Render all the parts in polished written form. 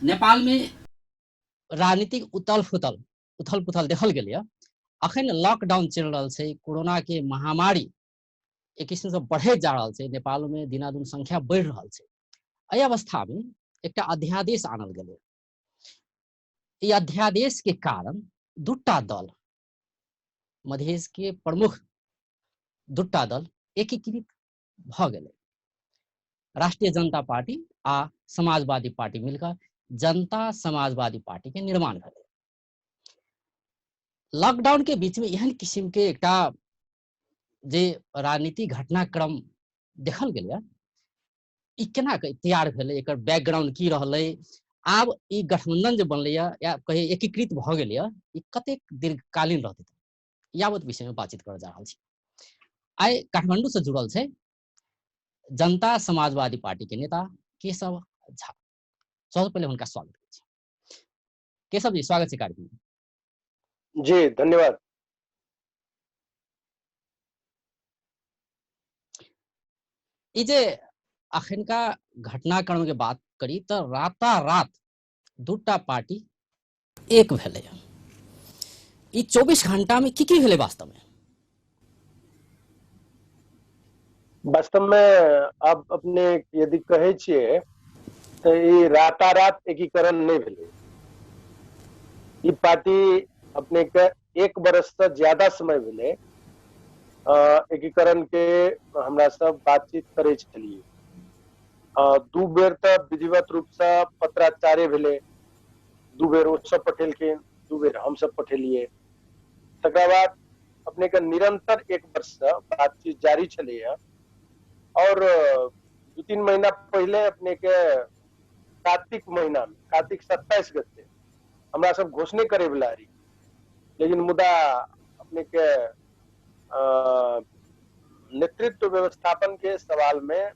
नेपाल में राजनीतिक उथल पुथल उथल पुथल देखल गेल। अखन लॉकडाउन चलि रहल छै, कोरोना के महामारी एक किस्म से बढ़ैत जा रहल छै, नेपाल में दिनादिन संख्या बढ़ि रहल छै। एहि अवस्था में एकटा अध्यादेश आनल गेलै। ई अध्यादेश के कारण दूटा दल, मधेश के प्रमुख दूटा दल एकीकृत भऽ गेलै। राष्ट्रीय जनता पार्टी आ समाजवादी पार्टी मिलकर जनता समाजवादी पार्टी के निर्माण भेलै। लॉकडाउन के बीच में एहन किस्म के एकटा जे राजनीतिक घटनाक्रम देखल गेलै, ई केना के तैयार भेलै, एकर बैकग्राउंड की रहलै, आब ई गठबंधन जे बनलै या कही एकीकृत भऽ गेलै, ई कतेक दीर्घकालीन रहतै, यावत विषय में बातचीत करऽ जा रहल छी। आइ काठमांडू से जुड़ल छै जनता समाजवादी पार्टी के नेता केशव झा। सबसँ पहिले हुनका स्वागत करै छी। केशव जी, स्वागत छै कार्यक्रम में। जी धन्यवाद। ई जे अखनका घटनाक्रम के बात करी तऽ रातारात दूटा पार्टी एक भेलै। ई 24 घंटा में की की भेलै वास्तव में? वास्तव में आप अपने यदि कहै छियै तऽ ई रातारात एकीकरण नहि भेलै। ई पार्टी अपने के 1 बरस से ज्यादा समय भेलै एकीकरण के हमरा सब बातचीत करै छलियै। 2 बेर तऽ विधिवत रूप से पत्राचार्य भेलै, 2 बेर ओ सब पठेलखिन, 2 बेर हम सब पठेलियै। तकरा बाद अपने के निरंतर 1 वर्ष से बातचीत जारी छलैया और 2-3 महीना पहले अपने के कार्तिक महीना में, कार्तिक 27 गते हमरा सब घोषणा करे वाला रही, लेकिन मुदा अपने के नेतृत्व व्यवस्थापन के सवाल में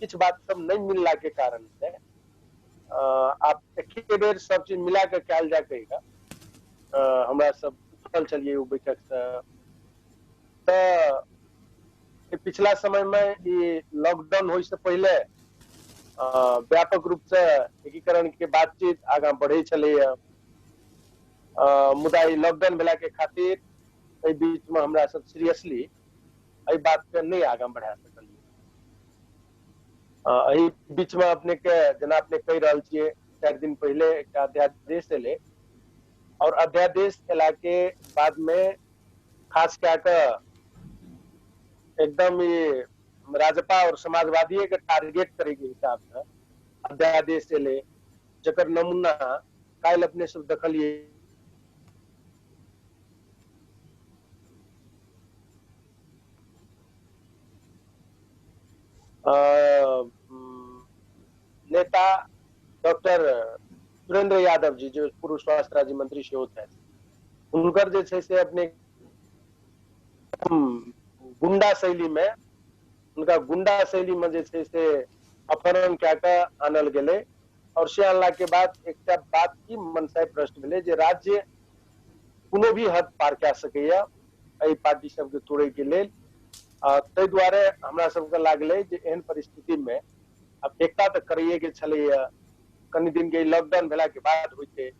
किछु बात सब नहीं मिलला के कारण से आप एक बेर सब चीज मिला के कयल जा कहिका हमरा सब उठल चलिए ओ बैठक से। तऽ पिछला समय में ई लॉकडाउन होय से पहले व्यापक रूप से एकीकरण के बातचीत आगा बढ़े छलैया। मुदा ई लॉकडाउन भेला के खातिर एहि बीच में हमरा सब सीरियसली एहि बात के नहीं आगा बढ़ा सकलियै। एहि बीच में अपने के जेना अपने कहि रहल छियै 4 दिन पहले एकटा अध्यादेश एलै और अध्यादेश एला के बाद में खास कए कऽ एकदम ये राजपा और समाजवादी के टारगेट करे के हिसाब से अध्यादेश एलै, जकर नमूना काल्हि अपने सब देखलियै। नेता डॉक्टर सुरेंद्र यादव जी जो पूर्व स्वास्थ्य राज्य मंत्री सेहो छथि, हुनकर जे छै से अपने गुंडा शैली में, हुनका गुंडा शैली में जे छै से अपहरण कए कऽ आनल गेलै और से आनला के बाद एकटा बात की मनसाय प्रश्न भेलै जे राज्य कोनो भी हद पार कए सकैया एहि पार्टी सबके तोड़े के लेल। ताहि दुआरे हमरा सबके लागलै जे एहन परिस्थिति में आब एकता तऽ करैए के छलैया, कनि दिन के लॉकडाउन भेला के बाद होइतै।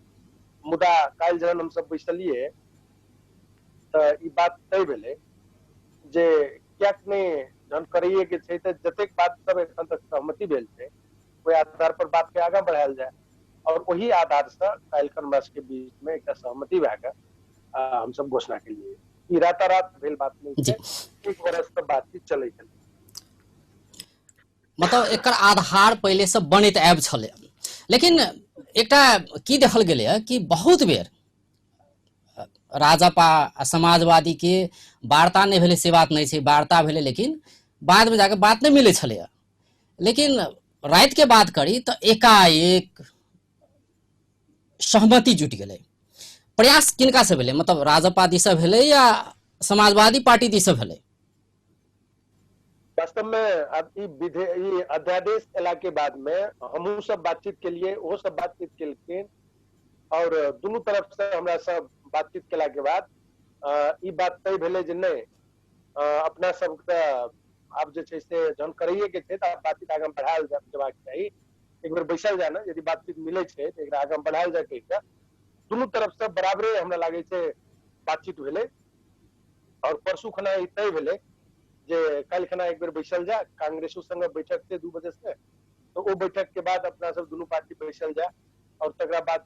मुदा काल्हि जहन हमसब बैसलियै तऽ ई बात तय भेलै जे किएक नहि जहन करैए के छै तऽ जतेक बात सब एखन तक सहमति भेल छै ओहि आधार पर बात के आगाँ बढ़ायल जाय और ओही आधार से काल्हिखन हमरा सबके बीच में एकटा सहमति भए कऽ हमसब घोषणा केलियै। ई रातारात भेल बात नहि छै, 1 बरस से बातचीत चलै छलै। मतलब एकर आधार पहिले से बनैत आबि छलै। लेकिन एकटा की देखल गेलै कि बहुत बेर राजपा आ समाजवादी के वार्ता नहि भेलै, से बात नहि छै, वार्ता भेलै लेकिन बाद में जाके बात नहि मिलै छलै। लेकिन राति के बात करी तऽ एकाएक सहमति जुटि गेलै। प्रयास किनका से भेलै, मतलब राजपा दिस से भेलै या समाजवादी पार्टी दिस से भेलै? वास्तव में अब ई विधे ई अध्यादेश एला के बाद में हमहूँ सब बातचीत केलिए, ओहो सब बातचीत केलखिन और दुनू तरफ से हमरा सब बातचीत केला के बाद ई बात तय भेलै जे नहि अपना सबके आब जे छै से जहन करैए के छै तऽ आब बातचीत आगाँ बढ़ायल जेबाक चाही। एक बेर बैसल जाय ने, यदि बातचीत मिलै छै तऽ एकरा आगाँ बढ़ायल जाय कहि कऽ दुनू तरफ से बराबरे हमरा लागै छै बातचीत भेलै। और परसू खना ई तय भेलै जे काल्हि खना एक बेर बैसल जाय, कांग्रेसो संगे बैठक छै 2 बजे से, तऽ ओ बैठक के बाद अपना सब दुनू पार्टी बैसल जाय और तकरा बाद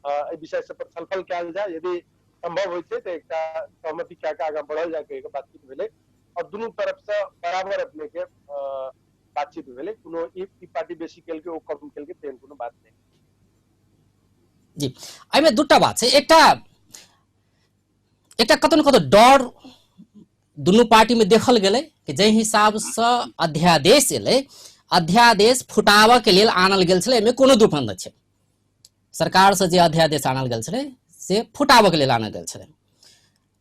एहि विषय सब पर छलफल कयल जाय, यदि संभव होइ छै तऽ एकटा सहमति कए कऽ आगाँ बढ़ल जाय कहि कऽ बातचीत भेलै। और दुनू तरफ से बराबर अपने के बातचीत भेलै, कोनो ई पार्टी बेसी केलकै ओ कम केलकै तेहन कोनो बात नहि। जी, एहिमे दूटा बात छै। एकटा एकटा कतौ ने कतौ डर दुनू पार्टी में देखल गेलै कि जाहि हिसाब से अध्यादेश एलै, अध्यादेश फुटाबऽ के लेल आनल गेल छलै, एहिमे कोनो दुफन नहि छै। सरकार से जे अध्यादेश आनल गेल छलै से फुटाबऽ के लेल आनल गेल छलै।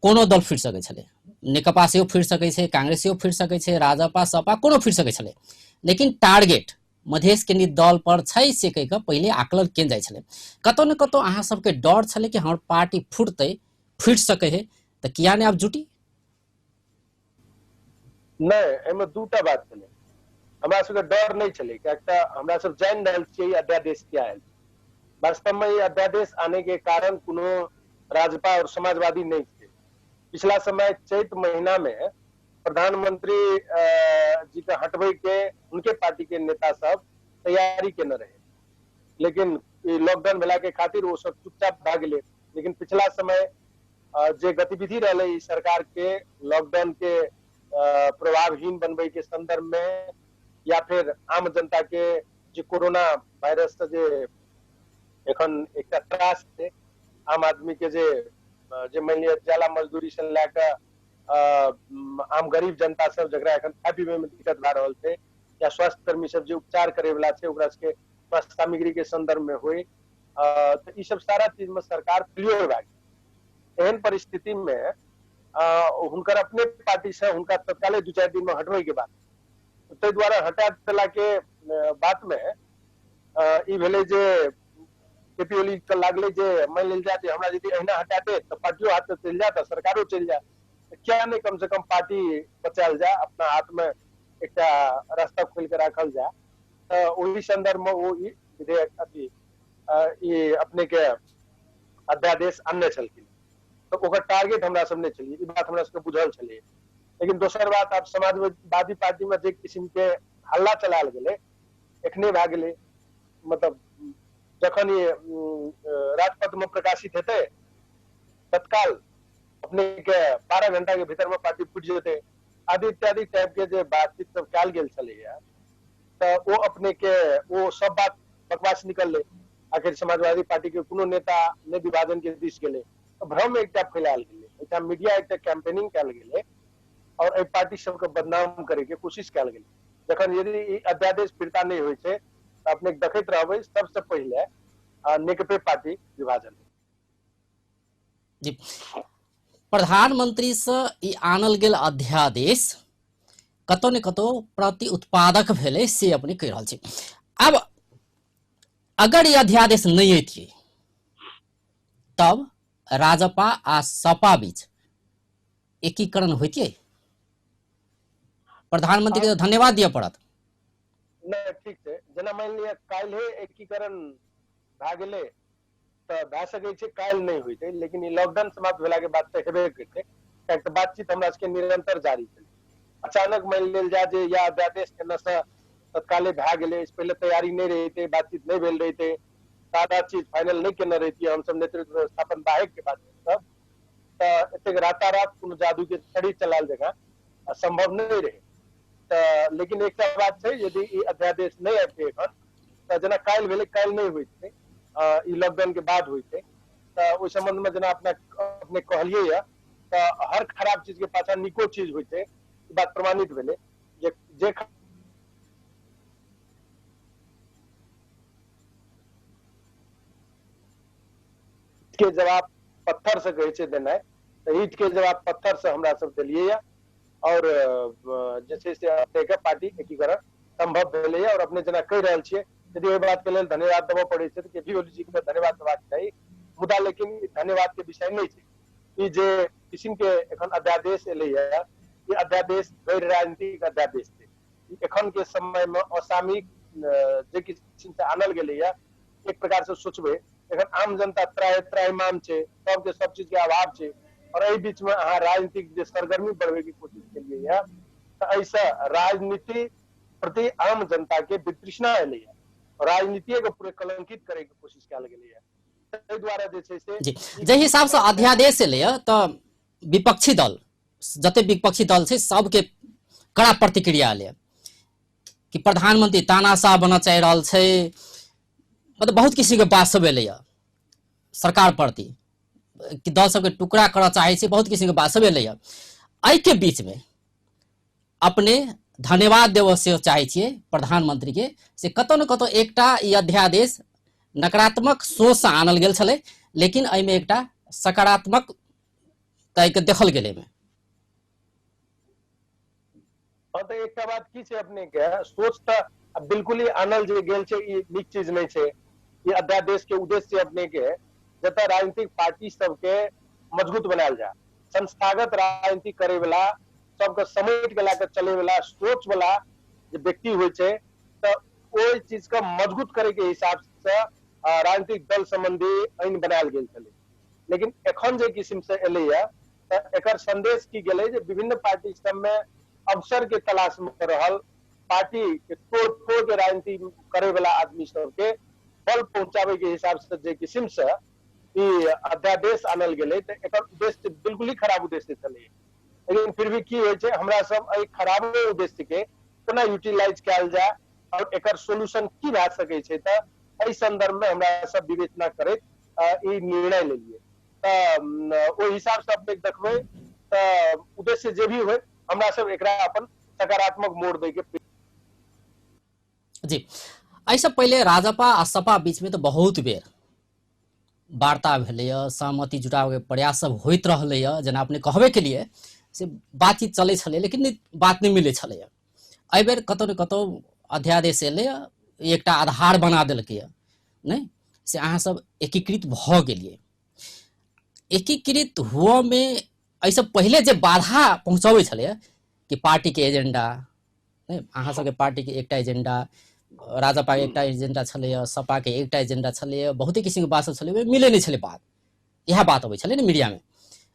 कोनो दल फुटि सकै छलै, नेकपा सेहो फुटि सकै छै, कांग्रेस सेहो फुटि सकै छै, राजपा सपा कोनो फुटि सकै छलै, लेकिन टारगेट मधेश केंद्रित दल पर छै से कहि कऽ पहिले आकलन कयल जाइ छलै। कतौ ने कतौ अहाँ सबके डर छलै कि हमर पार्टी फुटतै, फुटि सकै है, तऽ किया नहि आब जुटी? नहि, एहिमे दूटा बात छलै। हमरा सबके डर नहि छलै, कियाक तऽ हमरा सब जानि रहल छियै ई अध्यादेश किया आयल। वास्तव में ई अध्यादेश आने के कारण कोनो राजपा और समाजवादी नहि छै। पिछला समय चैत महीना में प्रधानमंत्री जी के हटबै के उनके पार्टी के नेता सब तैयारी केने रहे, लेकिन लॉकडाउन भेला के खातिर ओ सब चुपचाप भए गेलै। लेकिन पिछला समय जे गतिविधि रहलै ई सरकार के लॉकडाउन के प्रभावहीन बनबै के संदर्भ में, या फिर आम जनता के जे कोरोना वायरस से जे एखन एकटा त्रास छै आम आदमी के, जे जे मानि लिअ जाला मजदूरी से लए कऽ आम गरीब जनता सब जकरा एखन खाय पीबै में दिक्कत भए रहल छै, या स्वास्थ्य कर्मी सब जे उपचार करे वाला छै ओकरा सबके स्वास्थ्य सामग्री के संदर्भ में होय, तऽ ई सब सारा चीज में सरकार फेल्योर भए गेल। एहन परिस्थिति में हुनकर अपने पार्टी से हुनका तत्काले 2-4 दिन में हटबै के बाद, ताहि दुआरे हटा देला के बात में ई भेलै जे केपी ओली के लागलै जे मानि लेल जाय जे हमरा यदि एहिना हटा देत तऽ पार्टियो हाथ से चलि जायत आ सरकारो चलि जायत, तऽ किया नहि कम से कम पार्टी बचायल जाय, अपना हाथ में एकटा रास्ता खोलि के राखल जाय। तऽ ओहि संदर्भ में ओ ई विधेयक अथी ई अपने के अध्यादेश अनने छलखिन। तऽ ओकर टारगेट हमरा सब नहि छलियै, ई बात हमरा सबके बुझल छलै। लेकिन दोसर बात, आब समाजवादी पार्टी में जे किस्म के हल्ला चलायल गेलै एखने भए गेलै, मतलब जखन ई राजपत्र में प्रकाशित हेतै तत्काल अपने के 12 घंटा के भीतर में पार्टी फुटि जेतै आदि इत्यादि टाइप के जे बातचीत सब कयल गेल छलैया, तऽ ओ अपने के ओ सब बात बकवास निकललै। आखिर समाजवादी पार्टी के कोनो नेता नहि विभाजन के दिस गेलै, भ्रम एकटा फैलायल गेलै, एकटा मीडिया एकटा कैंपेनिंग कयल गेलै और एहि पार्टी सबके बदनाम करे के कोशिश कयल गेलै। जखन यदि ई अध्यादेश फिरता नहि होइ छै तऽ अपने देखैत रहबै सबसे पहिले नेकपे पार्टी विभाजन। जी, प्रधानमंत्री से ई आनल गेल अध्यादेश कतौ ने कतौ प्रति उत्पादक भेलै से अपने कहि रहल छी। आब अगर ई अध्यादेश नहि अयतियै तब राजपा आ सपा बीच एकीकरण होइतियै? प्रधानमंत्री के धन्यवाद दिअ पड़त। नहि, ठीक छै। जेना मानि लिअ काल्हे एकीकरण भए गेलै तऽ भए सकै छै काल्हि नहि होइतै, लेकिन ई लॉकडाउन समाप्त भेला के बाद तऽ हेबे करतै, कियाकि तऽ बातचीत हमरा सबके निरंतर जारी छलै। अचानक मानि लेल जाय जे या अध्यादेश एने से तत्काले भए गेलै, एहिसँ पहिले तैयारी नहि रहितै, बातचीत नहि भेल रहितै, सारा चीज फाइनल नहि केने रहितियै हमसब नेतृत्व व्यवस्थापन बाहेक के बातचीत सब, तऽ एतेक रातारात कोनो जादू के छड़ी चलायल जकाँ संभव नहि रहै। तऽ लेकिन एकटा बात छै, यदि ई अध्यादेश नहि आबितै एखन तऽ जेना काल्हि भेलै, काल्हि नहि होइतै, ई लॉकडाउन के बाद होइतै। तऽ ओहि संबंध में जेना अपना अपने कहलियै यऽ, तऽ हर खराब चीज के पाछा नीको चीज होइ छै, ई बात प्रमाणित भेलै। जे जे के जवाब पत्थर से कहै छै देनाइ, तऽ ईंट के जवाब पत्थर से हमरा सब देलियै यऽ और जे छै से अपने के पार्टी एकीकरण संभव भेलैया। और अपने जेना कहि रहल छियै, यदि ओहि बात के लेल धन्यवाद देबऽ पड़ै छै तऽ केपी ओली जी के धन्यवाद देबाक चाही, मुदा लेकिन धन्यवाद के विषय नहि छै। ई जे किसिम के एखन अध्यादेश एलैया, ई अध्यादेश गैर राजनीतिक अध्यादेश छै। ई एखन के समय में असामयिक जे किसिम से आनल गेलैया, एक प्रकार से सोचबै एखन आम जनता त्राहि त्राहिमाम छै, सबके सब चीज के अभाव छै, और एहि बीच में अहाँ राजनीतिक जे सरगर्मी बढ़बै के कोशिश केलियै तऽ एहिसँ राजनीति प्रति आम जनता के वितृष्णा एलैया, राजनीतिये के पूरे कलंकित करे के कोशिश कयल गेलैया। ताहि दुआरे जे छै से जी जाहि हिसाब से अध्यादेश एलैया तऽ विपक्षी दल, जते विपक्षी दल छै सबके कड़ा प्रतिक्रिया एलैया कि प्रधानमंत्री तानाशाह बनऽ चाहि रहल छै, मतलब बहुत किसिम के बात सब एलैया सरकार प्रति कि दल सबके टुकड़ा करऽ चाहे छै, बहुत किसिम के बात सब एलैया। एहिके बीच में अपने धन्यवाद देबऽ से चाहै छियै प्रधानमंत्री के, से कतौ ने कतौ एकटा ई अध्यादेश नकारात्मक सोच से आनल गेल छलै, लेकिन एहिमे एकटा सकारात्मक तय के देखल गेलै एहिमे। हँ तऽ एकटा बात की छै, अपने के सोच तऽ बिल्कुल ही आनल जे गेल छै ई नीक चीज नहि छै। ई अध्यादेश के उद्देश्य अपने के जतऽ राजनीतिक पार्टी सबके मजबूत बनायल जाय, संस्थागत राजनीति करे वाला सबके समेट के लए के चले वाला सोच वाला जे व्यक्ति होइ छै तऽ ओहि चीज के मजबूत करे के हिसाब से राजनीतिक दल संबंधी ऐन बनायल गेल छलै। लेकिन एखन जे किसिम से एलैया तऽ एकर संदेश की गेलै जे विभिन्न पार्टी सबमे अवसर के तलाश में रहल पार्टी के तोड़ फोड़ के राजनीति करे वाला आदमी सबके बल पहुंचाबे के हिसाब से जे किसिम से ई अध्यादेश आनल गेलै तऽ एकर उद्देश्य बिल्कुल ही खराब उद्देश्य छलै। लेकिन फिर भी की होइ छै, हमरा सब एहि खराबो उद्देश्य के कोना यूटिलाइज कयल जाय और एकर सोल्यूशन की भए सकै छै, तऽ एहि संदर्भ में हमरा सब विवेचना करैत ई निर्णय लेलियै। तऽ ओहि हिसाब से अपने देखबै तऽ उद्देश्य जे भी होइ, हमरा सब एकरा अपन सकारात्मक मोड़ दै के जी। एहिसँ पहिले राजपा आ सपा बीच में तऽ बहुत बेर वार्ता भेलैया, सहमति जुटाबैके प्रयास सब होइत रहलैया, जेना अपने कहबे केलियै से बातचीत चलै छलै, लेकिन बात नहि मिलै छलैया। एहि बेर कतौ ने कतौ अध्यादेश एलैया, एकटा आधार बना देलकैया नहि, से अहाँ सब एकीकृत भऽ गेलियै। एकीकृत हुअ में एहिसँ पहिले जे बाधा पहुँचबै छलैया कि पार्टीके एजेंडा नहि, अहाँ सबके पार्टीके एकटा एजेंडा, राजपाके एकटा एजेंडा छलैया, सपाके एकटा एजेंडा छलैया, बहुते किसिमके बात सब छलै, मिलै नहि छलै बात, इएह बात अबै छलै ने मीडियामे।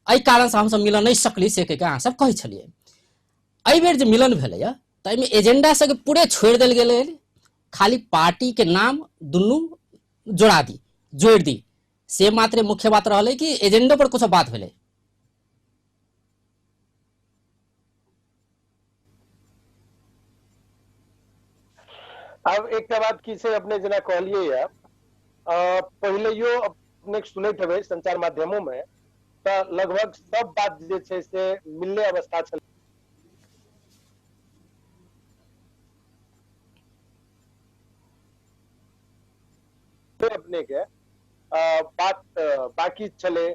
एहि कारणसँ हमसब मिलऽ नहि सकली से कहि कऽ अहाँ सब कहै छलियै। एहि बेर जे मिलन भेलैया तऽ एहिमे एजेंडा सबके पूरे छोड़ि देल गेलै, खाली पार्टीके नाम दुनू जोड़ा दी, जोड़ि दी, से मात्रे मुख्य बात रहलै कि एजेंडो पर कुछो बात भेलै। आब एकटा बात की छै, अपने जेना कहलियै या पहिलैयो अपने सुनैत हेबै संचार माध्यमो में तऽ लगभग सब बात जे छै से मिलले अवस्था छलै। अपने के बात बाकी छलै,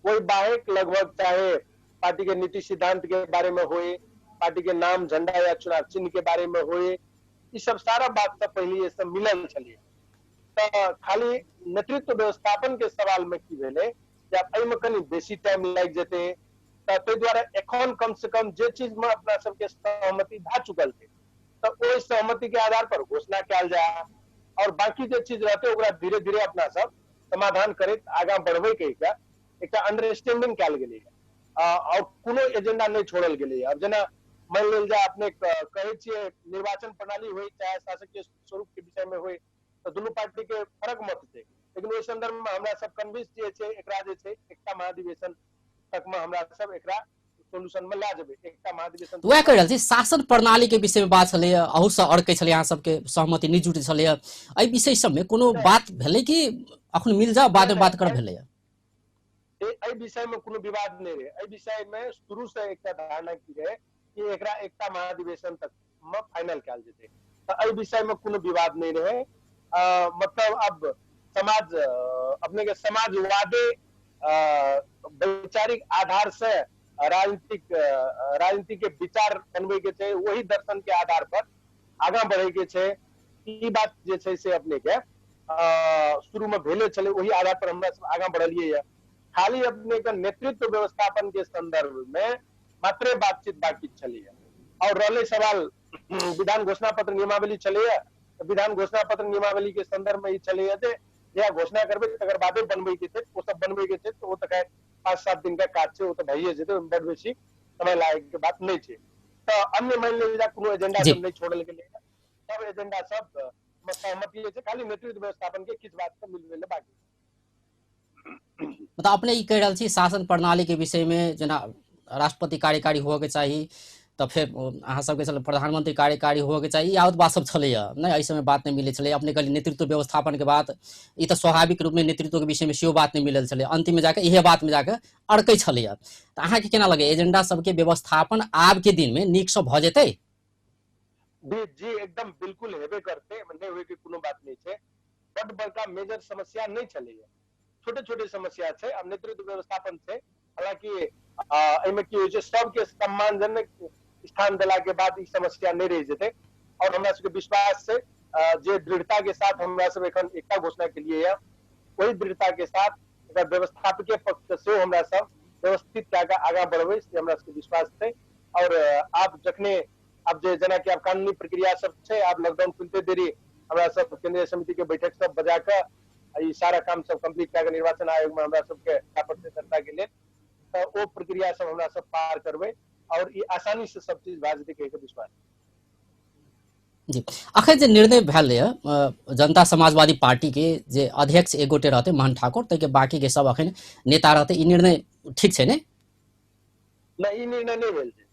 ओहि बाहेक लगभग चाहे पार्टी के नीति सिद्धांत के बारे में होए, पार्टी के नाम झंडा या चुनाव चिन्ह के बारे में होए, ई सब सारा बात सब पहले सब मिलल छलै। तऽ खाली नेतृत्व व्यवस्थापन के सवाल में की भेलै जे आब एहिमे कनि बेसी टाइम लागि जेतै, तऽ ताहि दुआरे एखन कम से कम जे चीज में अपना सबके सहमति भए चुकल छै तऽ ओहि सहमति के आधार पर घोषणा कयल जाय और बाकी जे चीज रहतै ओकरा धीरे धीरे अपना सब समाधान करैत आगाँ बढ़बै कहि कऽ एकटा अंडरस्टैंडिंग कयल गेलैया और कोनो एजेंडा नहि छोड़ल गेलैया। आब जेना मानि लेल जाय अपने कहै छियै निर्वाचन प्रणाली होइ चाहे शासकीय स्वरूप के विषय में होइ तऽ दुनू पार्टी के फरक मत छै, लेकिन ओहि संदर्भ में हमरा सब कन्विंस जे छै एकरा जे छै एकता महाधिवेशन तक में हमरा सब एकरा सोल्यूशन में लए जेबै, एकता महाधिवेशन। वएह कहि रहल छी, शासन प्रणाली के विषय में बात छलैया, अहू से अड़कै छलै, अहाँ सबके सहमति नहि जुटै छलैया, एहि विषय सबमे कोनो बात भेलै कि अखन मिल जाओ बाद में बात कर भेलैया? एहि विषय में कोनो विवाद नहि रहै। एहि विषय में शुरू से एकटा धारणा की रहै कि एकरा एकता महाधिवेशन तक में फाइनल कयल जेतै, तऽ एहि विषय में कोनो विवाद नहि रहै। मतलब अब समाज अपने के समाजवादे वैचारिक आधार से राजनीतिक राजनीति के विचार बनबै के छै, वही दर्शन के आधार पर आगाँ बढ़े के छै। ई बात जे छै से अपने के शुरू में भेले छलै, वही आधार पर हमरा सब आगाँ बढ़लियै या। खाली अपने के नेतृत्व व्यवस्थापन के संदर्भ में मात्रे बातचीत बाकी छलैया और रहलै सवाल विधान घोषणा पत्र नियमावली छलैया, विधान घोषणा पत्र नियमावली के संदर्भ में ई छलैया जे जहिया घोषणा करबै तकर बादे बनबै के छै, ओ सब बनबै के छै, तऽ ओ तऽ खैर 5-7 दिन का काज छै, ओ तऽ भइए जेतै, ओहिमे बड बेसी समय लागै के बात नहि छै। तऽ अन्य मानि लेल जाय कोनो एजेंडा सब नहि छोड़ल गेलै, सब एजेंडा सब सहमति छै, खाली नेतृत्व व्यवस्थापन के किछु बात सब मिलबै लए बाकी। मतलब अपने ई कहि रहल छी शासन प्रणाली के विषय में, जेना राष्ट्रपति कार्यकारी होबऽ के चाही, तऽ फेर अहाँ सबके छल प्रधानमंत्री कार्यकारी होबऽ के चाही, ई बात सब छलैया नहि, एहि समय बात नहि मिलै छलै। अपने कहलियै नेतृत्व व्यवस्थापन के बात, ई तऽ स्वाभाविक रूप में नेतृत्व के विषय में सेहो बात नहि मिलल छलै, अंतिम में जाके इहे बात में जाके अड़कै छलैया। तऽ अहाँके केना लगैया एजेंडा सबके व्यवस्थापन आब के दिन में नीक सँ भऽ जेतै? जी एकदम बिल्कुल हेबे करतै, नहि होय के कोनो बात नहि छै। बड बड़का मेजर समस्या नहि छलैया, छोटे छोटे समस्या छै। आब नेतृत्व व्यवस्थापन छै, हालांकि एहिमे की होइ छै सबके सम्मानजनक स्थान देला के बाद ई समस्या नहि रहि जेतै। और हमरा सबके विश्वास छै जे दृढ़ता के साथ हमरा सब एखन एकता घोषणा केलियै या, ओहि दृढ़ता के साथ एकर व्यवस्थापकीय पक्ष सेहो हमरा सब व्यवस्थित कए कऽ आगाँ बढ़बै, से हमरा सबके विश्वास छै। और आब जखने आब जे जेनाकि आब कानूनी प्रक्रिया सब छै, आब लॉकडाउन खुलते देरी हमरा सब केंद्रीय समिति के बैठक सब बजा कऽ ई सारा काम सब कम्प्लीट कए कऽ निर्वाचन आयोग में हमरा सबके दर्ता के लेल, तऽ ओ प्रक्रिया सब हमरा सब पार करबै और ई आसानी से सब चीज भए जेतै कहि के विश्वास। जी अखन जे निर्णय भेल यऽ जनता समाजवादी पार्टी के जे अध्यक्ष एक गोटे रहते मोहन ठाकुर, ताहिके बाकी के सब अखन नेता रहते, ई निर्णय ठीक छै ने? नहि, ई निर्णय नहि भेल छै,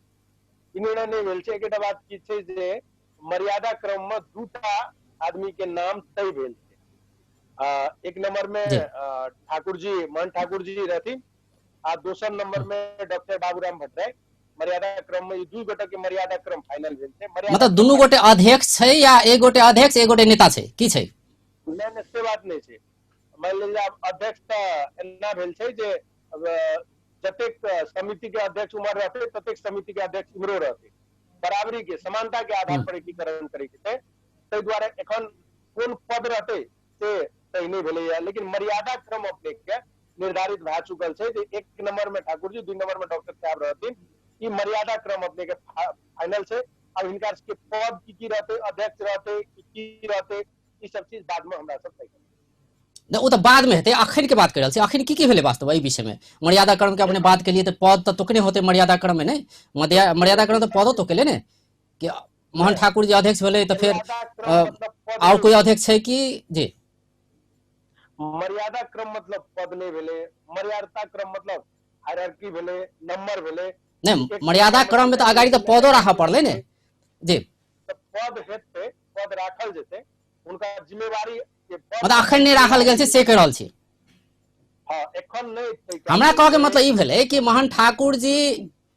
ई निर्णय नहि भेल छै। एकटा बात की छै जे मर्यादा क्रम में दूटा आदमी के नाम तय भेल छै। एक नंबर में ठाकुर जी, मोहन ठाकुर जी रहथिन, आ दोसर नंबर में डॉक्टर बाबूराम भट्टराई। मर्यादा क्रम में ई दू गोटे के मर्यादा क्रम फाइनल भेल छै। मतलब दुनू गोटे अध्यक्ष छै या एक गोटे अध्यक्ष एक गोटे नेता छै, की छै? नहि नहि, से बात नहि छै। मान लेल जाय अध्यक्ष तऽ एना भेल छै जे जतेक समिति के अध्यक्ष उम्र रहतै ततेक समिति के अध्यक्ष इम्हरो रहतै, बराबरी के समानता के आधार पर एकीकरण करे के छै। ताहि दुआरे एखन कोन पद रहतै से तय नहि भेलैया, लेकिन मर्यादा क्रम अपने के निर्धारित भए चुकल छै जे एक नंबर में ठाकुर जी, 2 नंबर में डॉक्टर साहब रहथिन। ई मर्यादा क्रम अपने के फाइनल छै। अब हिनका सबके पद की की रहतै, अध्यक्ष रहतै की रहतै, ई सब चीज बाद में हमरा सब तय करबै। नहि, ओ तऽ बाद में हेतै, अखन के बात कर रहल छी। अखन की की भेलै वास्तव एहि विषय में? मर्यादा क्रम के अपने बात केलिए तऽ पद तऽ तोकने होते मर्यादा क्रम में, नहि? मर्यादा क्रम तऽ पदो तोकेले ने, कि मोहन ठाकुर जी अध्यक्ष भेलै तऽ फेर और कोई अध्यक्ष छै कि? जी मर्यादा क्रम मतलब पद नहि भेलै, मर्यादा क्रम मतलब हायरार्की भेलै, नंबर भेलै। नहि, मर्यादा क्रम में तऽ अगाडि तऽ पदो राखऽ पड़लै ने। जी तऽ पद हेतै, पद राखल जेतै, हुनका जिम्मेवारी के पद मतलब अखन नहि राखल गेल छै से कहि रहल छी। हाँ, एखन नहि। हमरा कहऽ के मतलब ई भेलै कि मोहन ठाकुर जी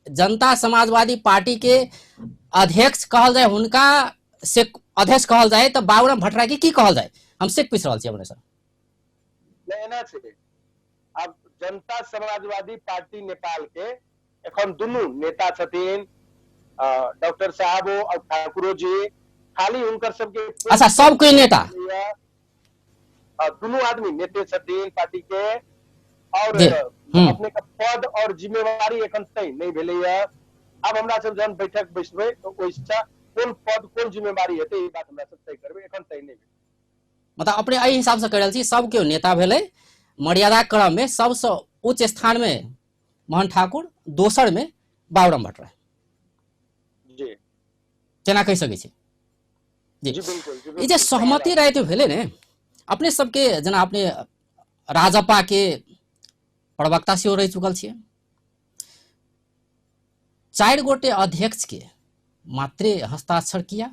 जनता समाजवादी पार्टी के अध्यक्ष कहल जाय, हुनका से अध्यक्ष कहल जाय तऽ बाबूराम भट्टराई के की कहल जाय, हम से पूछि रहल छी अपने से। नहि, एना छै, आब जनता समाजवादी पार्टी नेपाल के एखन दुनू नेता छथिन, डॉक्टर साहबो और ठाकुरो जी, खाली हुनकर सबके अच्छा सब कोई नेता, दुनू आदमी नेते छथिन पार्टी के, और अपने के पद और जिम्मेवारी एखन तय नहि भेलैया। आब हमरा सब जहन बैठक बैसबै तऽ ओहिसँ कोन पद कोन जिम्मेवारी हेतै ई बात हमरा सब तय करबै, एखन तय नहि भेलै। मतलब अपने एहि हिसाब से कहि रहल छी सब केओ नेता भेलै, मर्यादा क्रम में सबसँ उच्च स्थान में मोहन ठाकुर, दोसर में बाबूराम भट्टराई। जी तेना कहि सकै छी। जी बिल्कुल। ई जे सहमति राति भेलै ने अपने सबके, जेना अपने राजपा के प्रवक्ता सेहो रहि चुकल छियै, 4 गोटे अध्यक्ष के मात्रे हस्ताक्षर किया,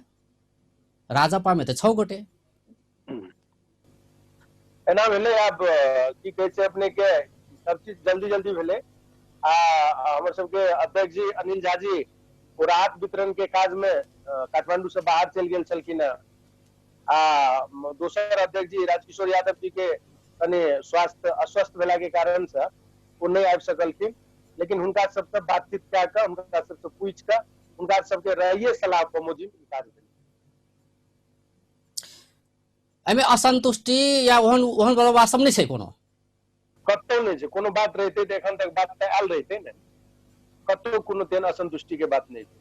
राजपा में तऽ 6 गोटे। एना भेलै। आब की कहै छै अपने के सब चीज जल्दी जल्दी भेलै। आ हमर सबके अध्यक्ष जी अनिल झा जी ओ राहत वितरण के काज में काठमांडू से बाहर चलि गेल छलखिन हेँ। आ दोसर अध्यक्ष जी राजकिशोर यादव जी के कनि स्वास्थ्य अस्वस्थ भेला के कारण से ओ नहि आबि सकलखिन, लेकिन हुनका सबसे बातचीत कए कऽ, हुनका सबसे पूछि कऽ, हुनका सबके राय सलाह बमोजिम ई काज भेलै। एहिमे असंतुष्टि या ओहन ओहन वाला बात सब नहि छै कोनो? कतौ नहि छै, कोनो बात रहितै तऽ एखन तक बात तऽ आयल रहितै ने, कतौ कोनो तेहन असंतुष्टि के बात नहि छै।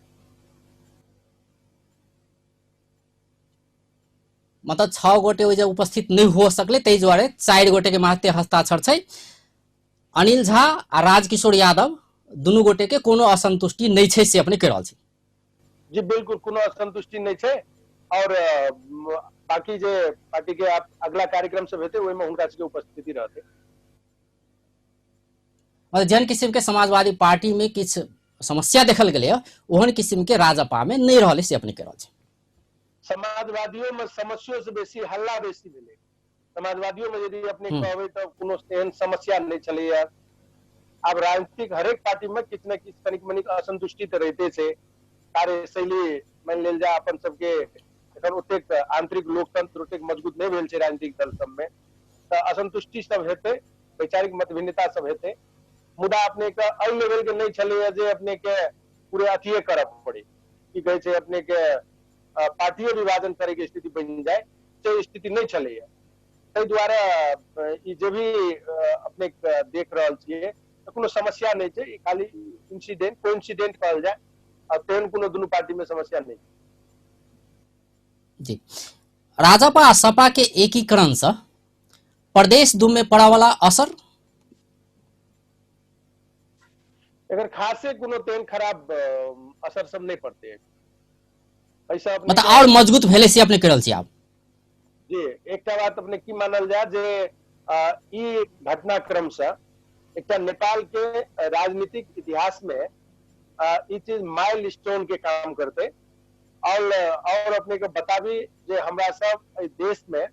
मतलब 6 गोटे ओहि जे उपस्थित नहि हो सकलै, ताहि दुआरे 4 गोटे के मात्र हस्ताक्षर छै। अनिल झा आ राजकिशोर यादव दुनू गोटे के कोनो असंतुष्टि नहि छै से अपने कहि रहल छी। जी बिल्कुल, कोनो असंतुष्टि नहि छै। और बाकी जे पार्टी के अगला कार्यक्रम सब हेतै ओहिमे हुनका सबके उपस्थिति रहतै। मतलब जेहन किसिम के समाजवादी पार्टी में किछु समस्या देखल गेलै ओहन किसिम के राजपा में नहि रहलै से अपने कहि रहल छी। समाजवादियों में समस्यो से बेसी हल्ला बेसी भेलै। समाजवादियों में यदि अपने कहबै तऽ कोनो एहन समस्या नहि छलैया। आब राजनीतिक हरेक पार्टी में किछु ने किछु कनिक मनिक असंतुष्टि तऽ रहिते छै। कार्यशैली मानि लेल जाय अपन सबके एखन ओतेक आंतरिक लोकतंत्र ओतेक मजबूत नहि भेल छै राजनीतिक दल सबमे, तऽ असंतुष्टि सब हेतै, वैचारिक मतभिन्नता सब हेतै, मुदा अपने के एहि लेवल के नहि छलैया जे अपने के पूरे अथिये करऽ पड़े, की कहै छै अपने के पार्टियो विभाजन करे के स्थिति बनि जाय, से स्थिति नहि छलैया। ताहि दुआरे ई जे भी अपने देख रहल छियै तऽ कोनो समस्या नहि छै, ई खाली इंसिडेंट कोइंसिडेंट कहल जाय, आ तेहन कोनो दुनू पार्टी में समस्या नहि। जी, राजपा आ सपा के एकीकरण से प्रदेश दू में पड़ा वाला असर? एकर खासे कोनो तेहन खराब असर सब नहीं पड़ते। ऐसा अपने मतलब और मजबूत भेले से अपने करल छी आप? जी, एकटा बात अपने की मानल जाय जे ई घटनाक्रम से एकटा नेपाल के राजनीतिक इतिहास में ई चीज माइल स्टोन के काम करते। और अपने के बताबी जे हमरा सब एहि देश में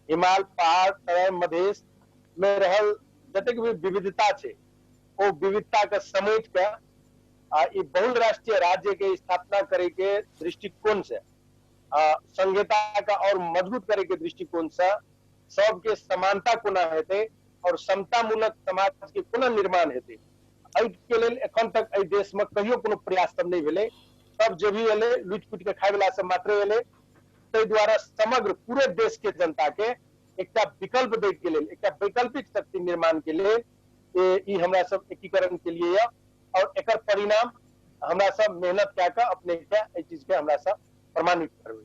हिमाल पहाड़ तराई मधेश में रहल जतेक भी विविधता छै ओ विविधता के समेट के ई बहुल राष्ट्रीय राज्य के स्थापना करे के दृष्टिकोण से संहिता का और मजबूत करे के दृष्टिकोण से सबके समानता कोना हेतै और समतामूलक समाज के कोना निर्माण हेतै, एहि के लेल एखन तक एहि देश में कहियो कोनो प्रयास सब नहीं भेलै। सब जे भी एलै लुटि पुटि के खाय वाला सब मात्रे एलै। ताहि दुआरे समग्र पूरे देश के जनता के एकटा विकल्प दै के लेल, एकटा वैकल्पिक शक्ति निर्माण के लेल ई हमरा सब एकीकरण के लिए यऽ, और एकर परिणाम हमरा सब मेहनत कए कऽ अपने के एहि चीज के हमरा सब प्रमाणित करबै।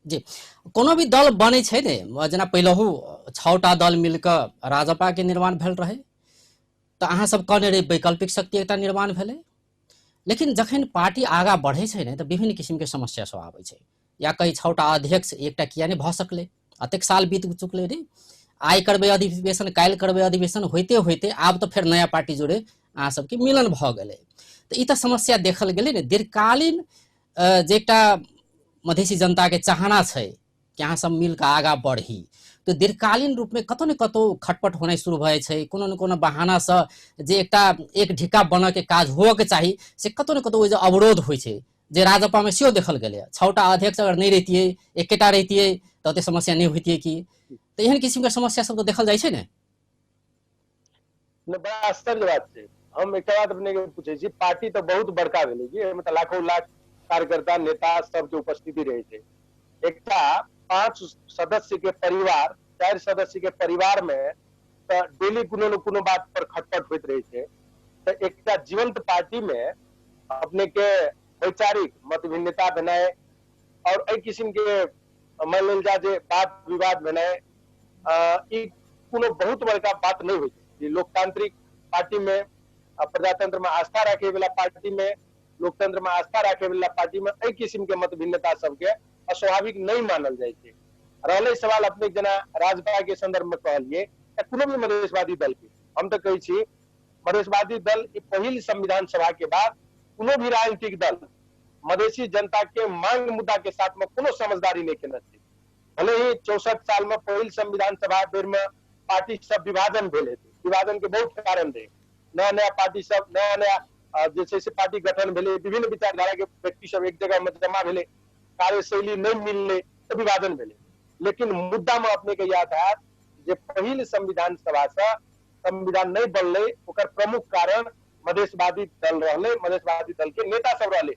जी, कोनो भी दल बनै छै ने, जेना पहिलहु 6टा दल मिलकऽ राजपा के निर्माण भेल रहै, तऽ अहाँ सब कहने रही वैकल्पिक शक्ति एकटा निर्माण भेलै, लेकिन जखन पार्टी आगाँ बढ़ै छै ने तऽ विभिन्न किसिम के समस्या सब आबै छै। या कही 6टा अध्यक्ष एकटा किया नहि भऽ सकलै, अतेक साल बीत चुकलै रे, आइ करबै अधिवेशन काल्हि करबै अधिवेशन, होइते होइते आब तऽ फेर नया पार्टी जोड़े अहाँ सबके मिलन भऽ गेलै। तऽ ई तऽ समस्या देखल गेलै ने। दीर्घकालीन जे एकटा मधेसी जनता के चाहना छै कि अहाँ सब मिलके आगाँ बढ़ी, तऽ दीर्घकालीन रूपमे कतौ ने कतौ खटपट होनाइ शुरू भऽ जाइ छै। कोनो ने कोनो बहानासँ जे एकटा एक ढिक्का बनऽके काज होअके चाही से कतौ ने कतौ ओहि जे अवरोध होइ छै, जे राजपामे सेहो देखल गेलैए। 6टा अध्यक्ष अगर नहि रहितियै, एकेटा रहितियै तऽ ओते समस्या नहि होइतियै की? तऽ एहन किसिमके समस्या सब तऽ देखल जाइ छै ने। नहि, बड़ा आश्चर्य बात छै। हम एकटा बात अपने के पूछै छी, पार्टी तऽ बहुत बड़का भेलै कि एहिमे तऽ लाखों लाख कार्यकर्ता नेता सबके उपस्थिति रहै छै। एकटा 5 सदस्य के परिवार, 4 सदस्य के परिवार में तऽ डेली कोनो न कोनो बात पर खटपट होइत रहै छै। तऽ एकटा जीवंत पार्टी में अपने के वैचारिक मतभिन्नता भेनाइ और एहि किसिम के मानि लेल जाय जे बात विवाद भेनाइ, ई कोनो बहुत बड़का बात नहि होइ छै। लोकतांत्रिक पार्टी में, प्रजातंत्र में आस्था राखे वाला पार्टी में, लोकतंत्र में आस्था राखे वाला पार्टी में एहि किसिम के मतभिन्नता सबके अस्वाभाविक नहीं मानल जाइ छै। रहलै सवाल अपने जेना राजपा के संदर्भ में कहलिए, या कोनो भी मधेशवादी दल के, हम तऽ कहै छी मधेशवादी दल ई पहिल संविधान सभा के बाद कोनो भी राजनीतिक दल मधेशी जनता के मांग मुद्दा के साथ में कोनो समझदारी नहीं केने छै। भले ही 64 साल में पहिल संविधान सभा बेर में पार्टी सब विभाजन भेल हेतै, विभाजन के बहुत कारण रहे, नया नया पार्टी सब, नया नया जे छै से पार्टी गठन भेलै, विभिन्न विचारधारा के व्यक्ति सब एक जगह में जमा भेलै, कार्यशैली नहीं मिललै तऽ विभाजन भेलै। लेकिन मुद्दा में अपने के याद हैत जे पहिल संविधान सभा से संविधान नहीं बनलै, ओकर प्रमुख कारण मधेशवादी दल रहलै, मधेशवादी दल के नेता सब रहलै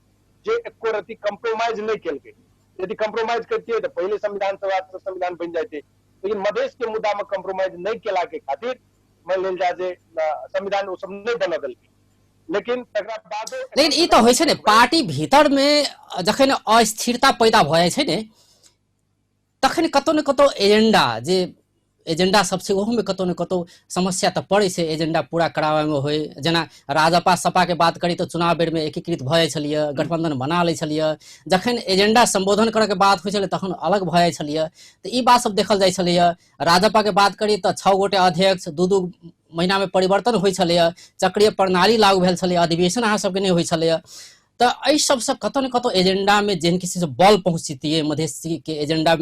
जे एको रति कम्प्रोमाइज नहीं केलकै। यदि कम्प्रोमाइज करतियै तऽ पहिले संविधान सभा से संविधान बनि जाइतै, लेकिन मधेश के मुद्दा में कम्प्रोमाइज नहीं केला के खातिर मानि लेल जाय जे संविधान ओ सब नहीं बनऽ देलकै। लेकिन तकरा बादो लेकिन ई तऽ होइ छै ने, पार्टी भीतर में जखन अस्थिरता पैदा भऽ जाइ छै ने तखन कतौ ने कतौ एजेंडा जे एजेंडा सब छै ओहोमे कतौ ने कतौ समस्या तऽ पड़ै छै एजेंडा पूरा कराबैमे होइ। जेना राजपा सपा के बात करी तऽ चुनाव बेरमे एकीकृत भऽ जाइ छलियै, गठबंधन बना लै छलियै, जखन एजेंडा संबोधन करऽ के बात होइ छलै तखन अलग भऽ जाइ छलियै। तऽ ई बात सब देखल जाइ छलैया। राजपा के बात करी तऽ 6 गोटे अध्यक्ष 2-2 महीना में परिवर्तन होइ छलैया, चक्रीय प्रणाली लागू भेल छलैया, अधिवेशन अहाँ सबके नहि होइ छलैया। तऽ एहि सबसँ कतौ ने कतौ एजेंडा में जेहन किसी से बल पहुँचतियै, मधेसी के एजेंडा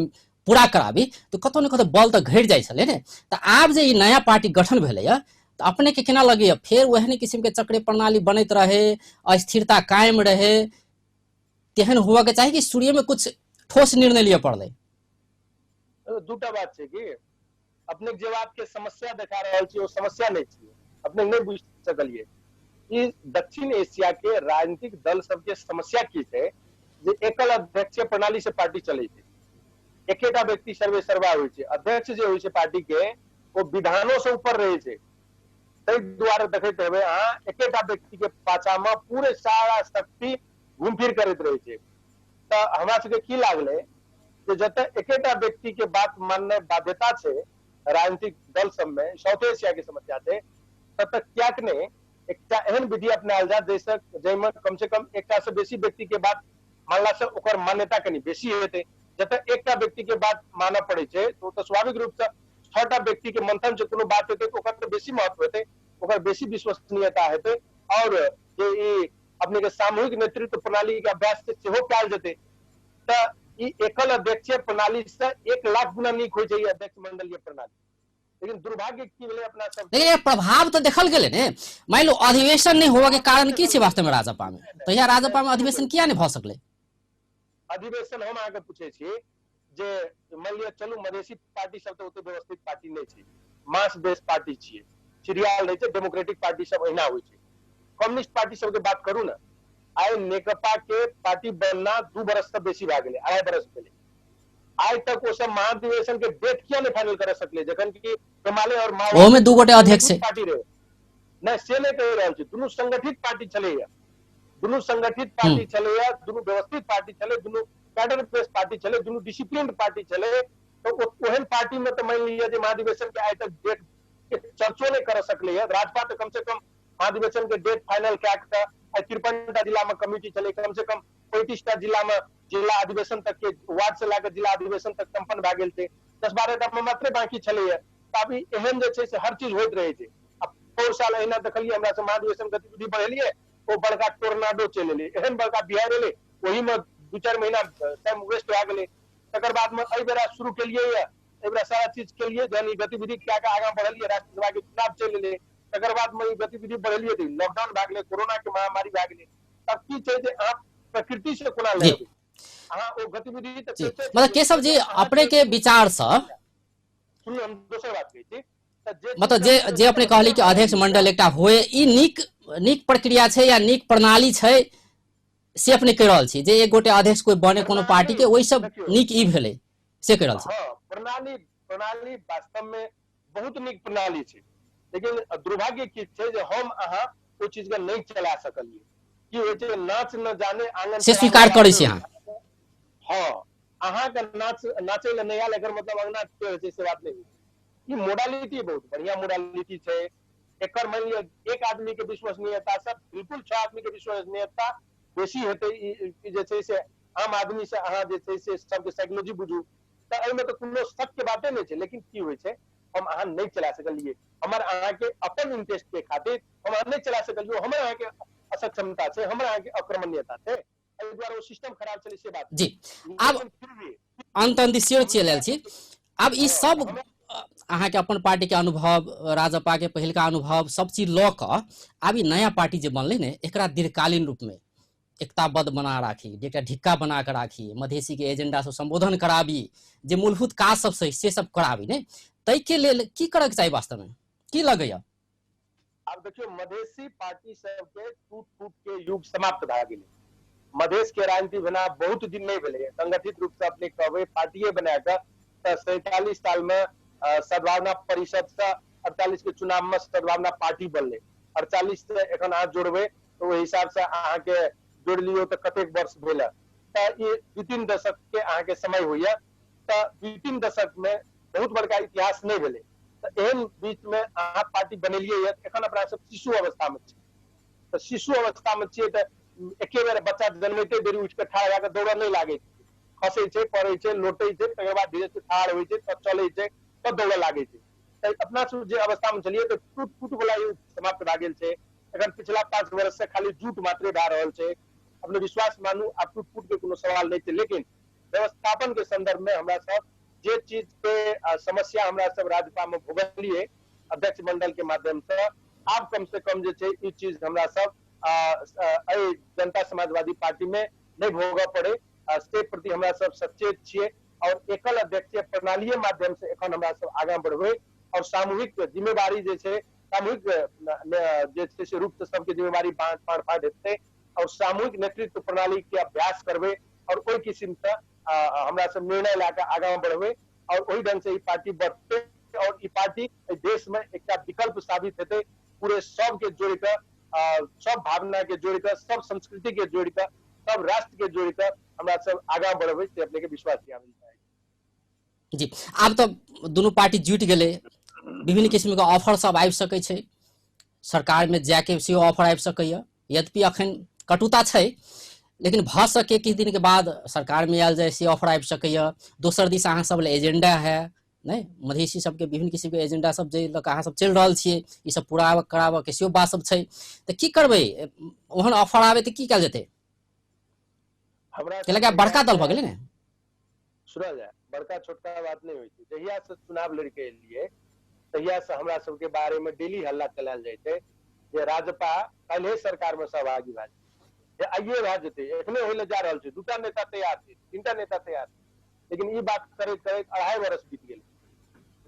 पूरा कराबी, तऽ कतौ ने कतौ बल तऽ घटि जाइ छलै ने। तऽ आब जे ई नया पार्टी गठन भेलैया तऽ अपने के केना लगैया फेर ओहने किसिम के चक्रीय प्रणाली बनैत रहे, अस्थिरता कायम रहे, तेहन हुअ के चाही कि शुरुए में कुछ ठोस निर्णय लिअ पड़लै? दूटा बात छै कि अपने जे बात के समस्या देखा रहल छी ओ समस्या नहि छियै, अपने नहि बुझि सकलियै। ई दक्षिण एशिया के राजनीतिक दल सबके समस्या की छै जे एकल अध्यक्षीय प्रणाली से पार्टी चलै छै, एकेटा व्यक्ति सर्वे सर्वा होइ छै, अध्यक्ष जे होइ छै पार्टी के ओ विधानो से ऊपर रहै छै। ताहि दुआरे देखैत हेबै अहाँ एकेटा व्यक्ति के पाछा में पूरे सारा शक्ति घूम फिर करैत रहै छै। तऽ हमरा सबके की लागलै जे जतऽ एकेटा व्यक्ति के बात माननाइ बाध्यता छै राजनीतिक दल सबमे, साउथ एशिया के समस्या छै, ततऽ कियाक नहि एकटा एहन विधि अपनायल जाय जाहिसँ जाहिमे कम से कम एकटा से बेसी व्यक्ति के बात मानला से ओकर मान्यता कनि बेसी हेतै। जतऽ एकटा व्यक्ति के बात मानऽ पड़ै छै तऽ ओतऽ स्वाभाविक रूप से 6टा व्यक्ति के मंथन से कोनो बात हेतै तऽ ओकर तऽ बेसी महत्व हेतै, ओकर बेसी विश्वसनीयता हेतै। और जे ई अपने के सामूहिक नेतृत्व प्रणाली के अभ्यास से सेहो कयल जेतै। तऽ ई एकल अध्यक्षीय प्रणाली से 1 लाख गुना नीक होइ छै ई अध्यक्ष मंडलीय प्रणाली। लेकिन दुर्भाग्य की भेलै अपना सब, लेकिन प्रभाव तऽ देखल गेलै ने। मान लो अधिवेशन नहि होबऽ के कारण की छै वास्तव में राजपा में? तहिया राजपा में अधिवेशन किया नहि भऽ सकलै? अधिवेशन हम अहाँके पूछै छी जे मान लिअ चलू मधेसी पार्टी सब तऽ ओते व्यवस्थित पार्टी नहि छै, मास बेस पार्टी छियै, चिड़ियाल रहै छै, डेमोक्रेटिक पार्टी सब एहिना होइ छै। कम्युनिस्ट पार्टी सबके बात करू ने, आइ नेकपा के पार्टी बनना 2 बरस से बेसी भए गेलै, 2.5 बरस भेलै, आइ तक ओ सब महाधिवेशन के डेट किया नहि फाइनल कर सकलै? जखन कि एमाले और माओवादी ओहोमे 2 गोटे अध्यक्ष छै पार्टी रहे। नहि से नहि कहि रहल छी, दुनू संगठित पार्टी छलैया, दुनू संगठित पार्टी छलैया, दुनू व्यवस्थित पार्टी छलै, दुनू कैडर बेस पार्टी छलै, दुनू डिसिप्लिन पार्टी छलै। तऽ ओहन पार्टी में तऽ मानि लिअ जे महाधिवेशन के आइ तक डेट के चर्चो नहि कर सकलै। राजपा तऽ कम से कम महाधिवेशन के डेट फाइनल कए कऽ आइ 53टा जिला में कमिटी छलै, कम से कम 35टा जिला में जिला अधिवेशन तक के वार्ड से लए कऽ जिला अधिवेशन तक सम्पन्न भए गेल छै, 10-12टा में मात्रे बाकी छलैया। तऽ अभी एहन जे छै से हर चीज होइत रहै छै। आ पौर साल एहिना देखलियै हमरा सब महाधिवेशन गतिविधि बढ़ेलियै, ओ बड़का टोर्नाडो चलि एलै, एहन बड़का बिहाड़ि एलै, ओहिमे 2-4 महीना टाइम वेस्ट भए गेलै। तकर बाद में एहि बेरा शुरू केलियै, एहि बेरा सारा चीज केलियै, जहन ई गतिविधि कए कऽ आगाँ बढ़लियै, राष्ट्रसभा के चुनाव चलि एलै, तकर बाद में ई गतिविधि बढ़ेलियै तऽ लॉकडाउन भए गेलै, कोरोना के महामारी भए गेलै। तब की छै जे अहाँ प्रकृति से कोना लड़बै, अहाँ ओ गतिविधि तऽ मतलब केशव जी अपने के विचार से सुनू, हम दोसर बात कहै छी, मतलब जे जे अपने कहली कि अध्यक्ष मंडल एकटा होए, ई नीक नीक प्रक्रिया छै या नीक प्रणाली छै से अपने कहि रहल छी जे एक गोटे अध्यक्ष कोई बने कोनो पार्टी के, ओहि सब नीक ई भेलै से कहि रहल छी? हाँ, प्रणाली प्रणाली वास्तव में बहुत नीक प्रणाली छै, लेकिन दुर्भाग्य की छै जे हम अहाँ ओ चीज के नहि चला सकलियै। की होइ छै, नाच न जाने आंगन से स्वीकार करै छी अहाँ? हाँ, अहाँके नाच नाचै लए नहि आयल एकर मतलब अंगना टेढ़ छै से बात नहि होइ छै। ई मोडालिटी बहुत बढ़िया मोडालिटी छै। एकर मानि लिअ एक आदमी के विश्वसनीयता से बिल्कुल 6 आदमी के विश्वसनीयता बेसी हेतै। ई जे छै से आम आदमी से अहाँ जे छै से सबके साइकोलॉजी बुझू तऽ एहिमे तऽ कोनो शक के बाते नहि छै। लेकिन की होइ छै, हम अहाँ नहि चला सकलियै, हमर अहाँके अपन इंटरेस्ट के खातिर हम अहाँ नहि चला सकलियै, हमर अहाँके असक्षमता छै, हमर अहाँके अकर्मण्यता छै, एहि दुआरे ओ सिस्टम खराब छलै से बात जी। आब अंत अंत सेहो चलि आयल छी। आब ई सब अहाँके अपन पार्टी के अनुभव, राजपा के पहिलका अनुभव, सब चीज लऽ कऽ आब ई नया पार्टी जे बनलै ने, एकरा दीर्घकालीन रूप में एकताबद्ध बना राखी, एकटा ढिक्का बना कऽ राखी, मधेसी के एजेंडा सब संबोधन कराबी, जे मूलभूत काज सब छै से सब कराबी ने, ताहिके लेल की करऽके चाही वास्तव में, की लगैया? आब देखियौ, मधेसी पार्टी सबके टूट फूट के युग समाप्त भए गेलै। मधेश के राजनीति भेना बहुत दिन नहि भेलै। संगठित रूप से अपने कहबै पार्टिए बना कऽ तऽ 47 साल में सद्भावना परिषद से 48 के चुनाव में सद्भावना पार्टी बनलै। 48 से एखन अहाँ जोड़बै तऽ ओहि हिसाब से अहाँके जोड़ि लियौ तऽ कतेक वर्ष भेल, तऽ ई 2-3 दशक के अहाँके समय होइया। तऽ 2-3 दशक में बहुत बड़का इतिहास नहीं भेलै। तऽ एहन बीच में अहाँ पार्टी बनेलियै, एखन अपना सब शिशु अवस्था में छी, तऽ शिशु अवस्था में छियै तऽ एके बेर बच्चा जन्मैते देरी उठि कऽ ठाढ़ भए कऽ दौड़ऽ नहि लागै छै, खसै छै, पड़ै छै, लोटै छै, तकर बाद धीरे धीरे ठाढ़ होइ छै, तब चलै छै, तब दौड़ऽ लागै छै। तऽ अपना सब जे अवस्था में छलियै तऽ टूट फूट वाला युग समाप्त भए गेल छै। एखन पिछला 5 वर्ष से खाली जूट मात्रे भए रहल छै। अपने विश्वास मानू, आब टूट फूट के कोनो सवाल नहि छै। लेकिन व्यवस्थापन के संदर्भ में हमरा सब जे चीज के समस्या हमरा सब राजपा में भोगलियै अध्यक्ष मंडल के माध्यम से, आब कम से कम जे छै ई चीज हमरा सब एहि जनता समाजवादी पार्टी में नहीं भोगऽ पड़े, से प्रति हमरा सब सचेत छियै। और एकल अध्यक्षीय प्रणालीय माध्यम से एखन हमरा सब आगाँ बढ़बै और सामूहिक जिम्मेवारी जे छै, सामूहिक जे छै से रूप से सबके जिम्मेवारी बाँट फाँट हेतै और सामूहिक नेतृत्व प्रणाली के अभ्यास करबै और ओहि किसिम से हमरा सब निर्णय लए कऽ आगाँ बढ़बै और ओहि ढंग से ई पार्टी बढ़तै और ई पार्टी एहि देश में एकटा विकल्प साबित हेतै। पूरे सबके जोड़ि कऽ, सब भावना के जोड़ि कऽ, सब संस्कृति के जोड़ि कऽ, सब राष्ट्र के जोड़ि कऽ हमरा सब आगाँ बढ़बै, से अपने के विश्वास दियाबै चाहै छी। जी, आब तऽ दुनू पार्टी जुटि गेलै, विभिन्न किस्म के ऑफर सब आबि सकै छै, सरकार में जाके सेहो ऑफर आबि सकैया। यद्यपि अखन कटुता छै, लेकिन भऽ सके किछु दिन के बाद सरकार में आयल जाय से ऑफर आबि सकैया। दोसर दिस अहाँ सब लए एजेंडा है नहीं, मधेसी सबके विभिन्न किस्म के एजेंडा सब जे लऽ कऽ अहाँ सब चलि रहल छियै, ई सब पूरा कराबऽ के सेहो बात सब छै। तऽ की करबै, ओहन ऑफर आबै तऽ की कयल जेतै? हमरा कैलाकि आब बड़का दल भऽ गेलै ने। सुनल जाय, बड़का छोटका बात नहि होइ छै। जहिया से चुनाव लड़ि के एलियै तहिया से हमरा सबके बारे में डेली हल्ला चलायल जाइ छै जे राजपा काल्हे सरकार में सहभागी भए जेतै, जे आइए भए जेतै, एखने होइ लए जा रहल छै, 2टा नेता तैयार छै, 3टा नेता तैयार छै। लेकिन ई बात करैत करैत 2.5 वर्ष बीत गेलै।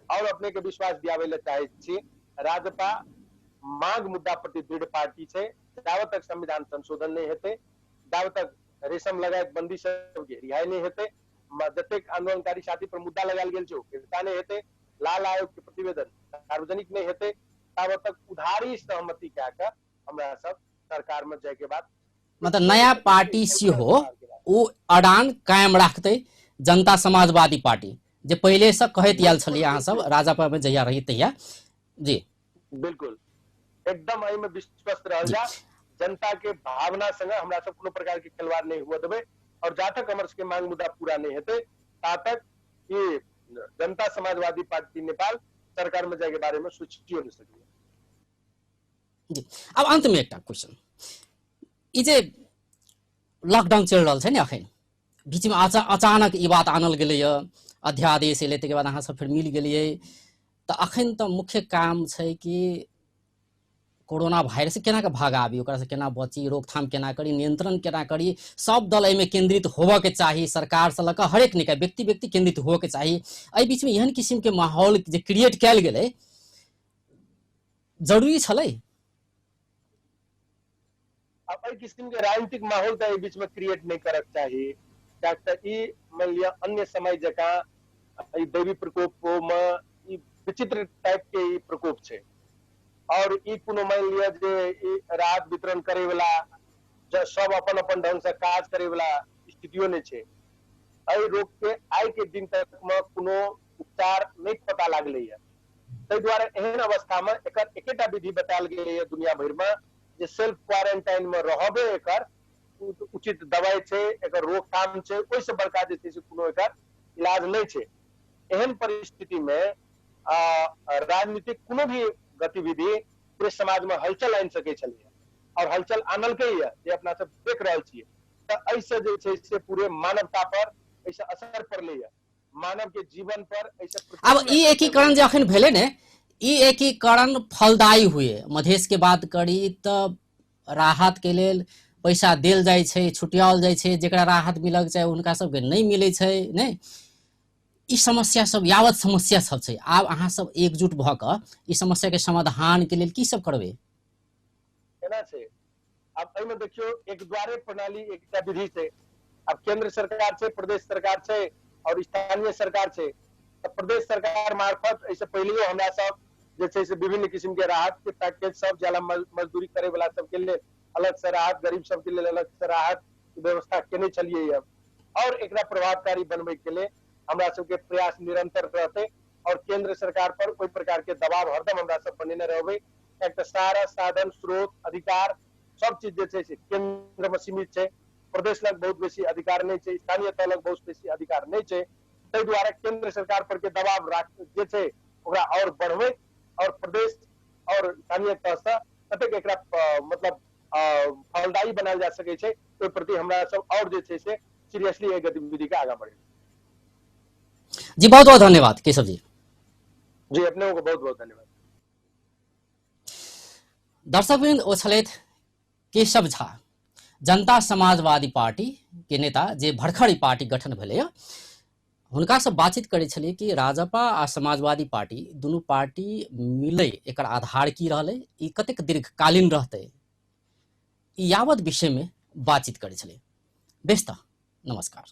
और अपने के विश्वास दियाबै लए चाहै छी, राजपा मांग मुद्दा प्रति दृढ़ पार्टी छै। जाबत तक संविधान संशोधन नहि हेतै, जाबत तक रेशम लगायत बंदी सबके रिहाई नहि हेतै, जतेक आंदोलनकारी साथी पर मुद्दा लगायल गेल छै ओ फिरता नहि हेतै, लाल आयोग के प्रतिवेदन सार्वजनिक नहि हेतै, ताबत तक उधारी सहमति कए कऽ हमरा सब सरकार में जाय के बाद मतलब नया पार्टी सेहो ओ अडान कायम राखतै जनता समाजवादी पार्टी, जे पहिले से कहैत आयल छलियै अहाँ सब राजपा में जहिया रही तहिया। जी बिल्कुल, एकदम एहि में विश्वस्त रहल जा। जनता के भावना संगे हमरा सब कोनो प्रकार के खिलवाड़ नहीं हुआ देबै और जा तक हमर सबके मांग मुद्दा पूरा नहीं हेतै ता तक ये जनता समाजवादी पार्टी नेपाल सरकार में जाय के बारे में सोचियो नहीं सकैया। जी, अब अंत में एकटा क्वेश्चन, ई जे लॉकडाउन चलि रहल छै ने अखन, बीच में अचानक ई बात आनल गेलैया, अध्यादेश एलै, ताहिके बाद अहाँ सब फेर मिल गेलियै, तऽ अखन तऽ मुख्य काम छै कि कोरोना वायरस केना कऽ भगाबी, ओकरा से केना बची, रोकथाम केना करी, नियंत्रण केना करी, सब दल एहिमे केंद्रित होबऽ के चाही, सरकार से लऽ कऽ हरेक निकाय व्यक्ति व्यक्ति केंद्रित होबऽ के चाही। एहि बीचमे एहन किसिम के माहौल जे क्रिएट कयल गेलै, जरूरी छलै? अब एहि किसिम के राजनीतिक माहौल तऽ एहि बीच में क्रिएट नहीं करक चाही, कियाक तऽ ई मान लिअ अन्य समय जकाँ ई दैवी प्रकोप में ई विचित्र टाइप के ई प्रकोप छै और ई कोनो मान लिअ जे ई राहत वितरण करे वाला सब अपन अपन ढंग से काज करे वाला स्थितियो नहीं छै। एहि रोग के आइ के दिन तक में कोनो उपचार नहीं पता लागलै है, ताहि दुआरे एहन अवस्था में एकर एकेटा विधि बतायल गेलै है दुनिया भरि में जे सेल्फ क्वारेंटाइन में रहबे, एकर उचित दवाई छै, एकर रोकथाम छै, ओहिसँ बड़का जे छै से कोनो एकर इलाज नहि छै। एहन परिस्थिति में राजनीतिक कोनो भी गतिविधि पूरे समाज में हलचल आनि सकै छलैया और हलचल आनलकै या जे अपना सब देख रहल छियै। तऽ एहिसँ जे छै से पूरे मानवता पर एहिसँ असर पड़लैया, मानव के जीवन पर एहिसँ अब ई एकीकरण जे अखन भेलै ने, ई एकीकरण फलदायी हुए। मधेश के बात करी तऽ राहत के लेल पैसा देल जाइ छै, छुटियाओल जाइ छै, जेकरा राहत मिलक चाही हुनका सबके नहि मिलै छै, नहि? ई समस्या सब यावत समस्या सब छै। आब अहाँ सब एकजुट भऽ कऽ ई समस्या के समाधान के लेल की सब करबै? एना छै, आब एहिमे देखियौ एक द्वारे प्रणाली एकटा विधि छै। आब केंद्र सरकार छै, प्रदेश सरकार छै और स्थानीय सरकार छै। तऽ प्रदेश सरकार मार्फत एहिसँ पहिलेयो हमरा सब जे छै से विभिन्न किसिम के राहत के पैकेज सब जाला मजदूरी करे वाला सबके लेल अलग से राहत, गरीब सबके लेल अलग से राहत के व्यवस्था केने छलियै। और एकरा प्रभावकारी बनबै के लेल हमरा सबके प्रयास निरंतर रहतै और केंद्र सरकार पर ओहि प्रकार के दबाव हरदम हमरा सब बनेने रहबै। कियाकि तऽ सारा साधन, स्रोत, अधिकार सब चीज जे छै से केंद्र में सीमित छै, प्रदेश लग बहुत बेसी अधिकार नहि छै, स्थानीय तह लग बहुत बेसी अधिकार नहि छै। ताहि दुआरे केंद्र सरकार पर के दबाव राख जे छै ओकरा और बढ़बैत और प्रदेश और स्थानीय तह से कतेक एकरा मतलब फलदायी बनायल जा सकै छै, ओहि प्रति हमरा सब और जे छै से सीरियसली एहि गतिविधि के आगाँ बढ़ेबै। जी बहुत बहुत धन्यवाद केशव जी। जी अपने को बहुत बहुत धन्यवाद। दर्शकवृंद, ओ छलथि केशव झा, जनता समाजवादी पार्टी के नेता, जे भरखर ई पार्टी गठन भेलैए। हुनका से बातचीत करै छलियै कि राजपा आ समाजवादी पार्टी दुनू पार्टी मिलै एकर आधार की रहलै, ई कतेक दीर्घकालीन रहतै, ई यावत विषयमे बातचीत करै छलियै। बेस तऽ नमस्कार।